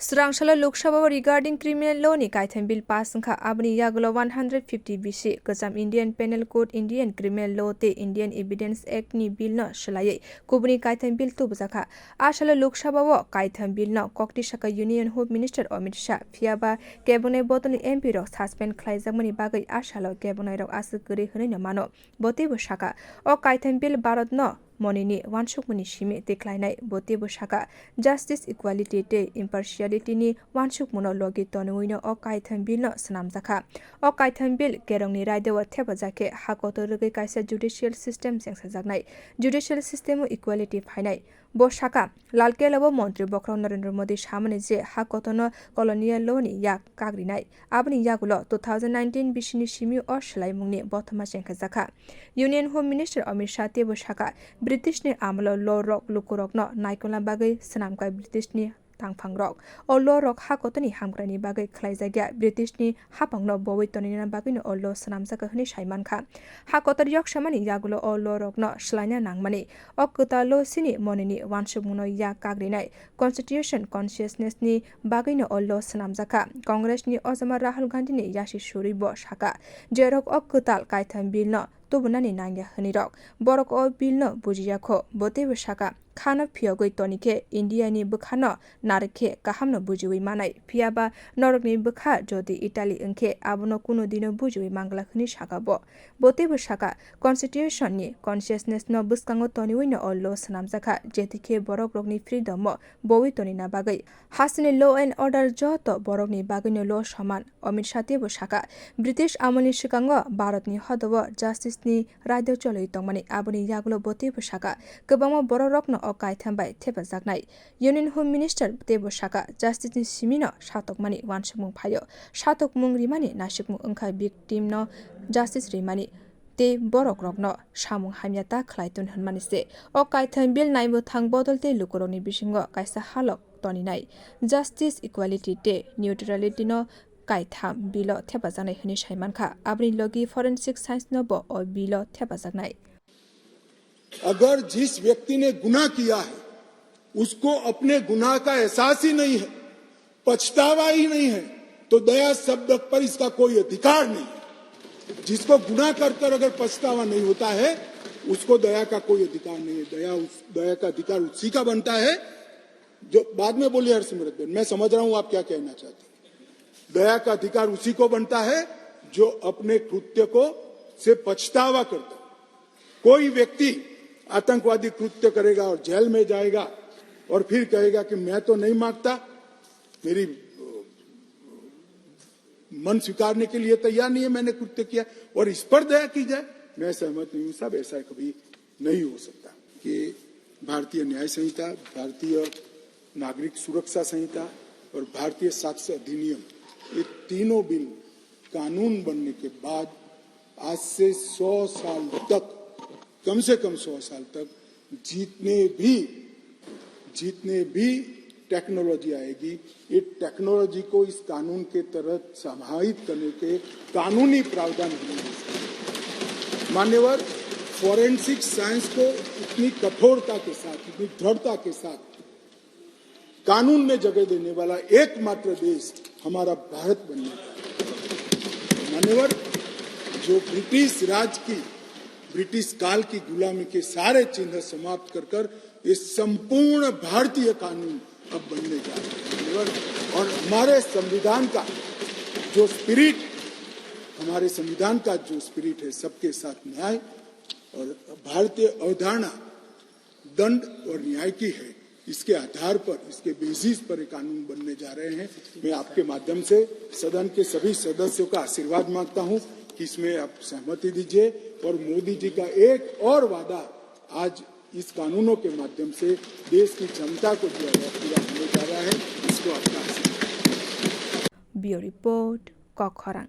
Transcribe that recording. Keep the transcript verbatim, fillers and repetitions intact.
Swrang salo Lok Sabha o regarding criminal law ni kaitham bill pass wngkha. Aboni yagulo one hundred fifty bisi kwcham Indian Penal Code, Indian Criminal Law tei Indian Evidence Act ni bill no swlaiwi kubuni kaitham bill tubujakha. A salo Lok Sabha o kaitham bill no kokti saka Union Home Minister Amit Shah, phiyaba kebengni bodolni M P rok suspend khlaijakmani bagwi a salo kebengnai rok aswk kwrwi hwnwi no mano. Bo teibo saka, o kaitham bill Bharat no monini uansukmani simi tei khlainai. Bo teibo saka, justice, equality tei impartiality ni uansukmano logi tonwi no o kaitham bill no swnamjakha. O kaitham bill kerongni raideo thepajak khe ha kotor rwgwi kaisa judicial system chengsajaknai. Judicial system o equality phainai. Bo saka, Lal Kela o Montri Bokhorok Narendra Modi samani je ha kotorno colonial law ni yak kagrinai. Aboni yagulo two thousand nineteen bisini simi o swlaimungni bothoma chengkhajakha. Union Home Minister Amit Shah teibo saka, British ni amolo law rok lukurokno naikolna bagwi swnamkha British ni tangphangrok. O law rok ha kotorni hamkraini bagwi khlaijakya, British ni haphangno bowi tonina bagwino o law swnamjakha hwnwi sai mankha. Ha kotor yoksamani yagulo o law rokno swlaina nangmani. O kwtal law chini monini uansukmungno yak kagrinai, constitution consciousness ni bagwino o law swnamjakha. Congress ni ojama Rahul Gandhi ni yasi surwi bo saka, jerok o kwtal kaitham bill no tubunani nangya hwnwi rok. Borok o bill no bujiya kho, bo teibo saka, khano phiyogwi toni khe India ni bwkhano narwk khe kaham no bujiwi manai. Phiyaba norokni bwkha jodi Italy wngkhe abono kuno dino bujiwi mangla hwnwi saka bo. Bo teibo saka, constitution ni consciousness no bwskango toniwi no o law swnamjakha, jethi khe borok rokni freedom o bowi tonina bagwi. Hasteni law and order joto borokni bagwino law soman. Amit Shah teibo saka, British amolni swkango Bharatni hodao justice ni raida cholwi tongmani, aboni yagulo bo teibo saka, kwbangma bororokno o kaitham bai thepajaknai. Union Home Minister teibo saka, justice ni simino satokmani uansukmung phaio. Satokmung rimani nasikmung wngkha victim no justice rimani tei borok rokno samung hamya ta khlai tun hwnmani se. O kaitham bill naimwthang bodol tei lukurokni bisingo kaisa halok toninai. Justice, equality tei neutrality no kaitham bill o thepajaknai hwnwi sai mankha. Aboni logi forensic science no bo o bill o thepajaknai. अगर जिस व्यक्ति ने गुनाह किया है, उसको अपने गुनाह का एहसास ही नहीं है, पछतावा ही नहीं है, तो दया शब्द पर इसका कोई अधिकार नहीं है। जिसको गुनाह कर कर अगर पछतावा नहीं होता है, उसको दया का कोई अधिकार नहीं है। दया उस दया का अधिकार उसी का बनता है जो बाद में बोलिए हरसिमरत बहन, मैं समझ रहा हूं आप क्या कहना चाहती हैं। दया का अधिकार उसी को बनता है जो अपने कृत्य को से पछतावा करता है। कोई व्यक्ति आतंकवादी कृत्य करेगा और जेल में जाएगा और फिर कहेगा कि मैं तो नहीं मांगता, मेरी मन स्वीकारने के लिए तैयार नहीं है, मैंने कृत्य किया और इस पर दया की जाए, मैं सहमत नहीं हूं साहब, ऐसा कभी नहीं हो सकता। कि भारतीय न्याय संहिता, भारतीय नागरिक सुरक्षा संहिता और भारतीय साक्ष्य अधिनियम, ये तीनों बिल कानून बनने के बाद आज से सौ साल तक, कम से कम सौ साल तक जितने भी जितने भी टेक्नोलॉजी आएगी, ये टेक्नोलॉजी को इस कानून के तहत समाहित करने के कानूनी प्रावधान होने चाहिए। मान्यवर, फॉरेंसिक साइंस को इतनी कठोरता के साथ, इतनी दृढ़ता के साथ कानून में जगह देने वाला एकमात्र देश हमारा भारत बनने वाला है। मान्यवर, जो ब्रिटिश राज की, ब्रिटिश काल की गुलामी के सारे चिन्ह समाप्त कर कर ये संपूर्ण भारतीय कानून अब बनने जा रहे हैं। और हमारे संविधान का जो स्पिरिट, हमारे संविधान का जो स्पिरिट है, सबके साथ न्याय और भारतीय अवधारणा दंड और न्याय की है, इसके आधार पर, इसके बेसिस पर ये कानून बनने जा रहे हैं। मैं आपके माध्यम से सदन के सभी सदस्यों का आशीर्वाद मांगता हूं कि इसमें आप सहमति दीजिए और मोदी जी का एक और वादा आज इस कानूनों के माध्यम से देश की जनता को दिया गया पूरा होने जा रहा है, इसको आपका आशीर्वाद। Bureau Report, Kokkhorang.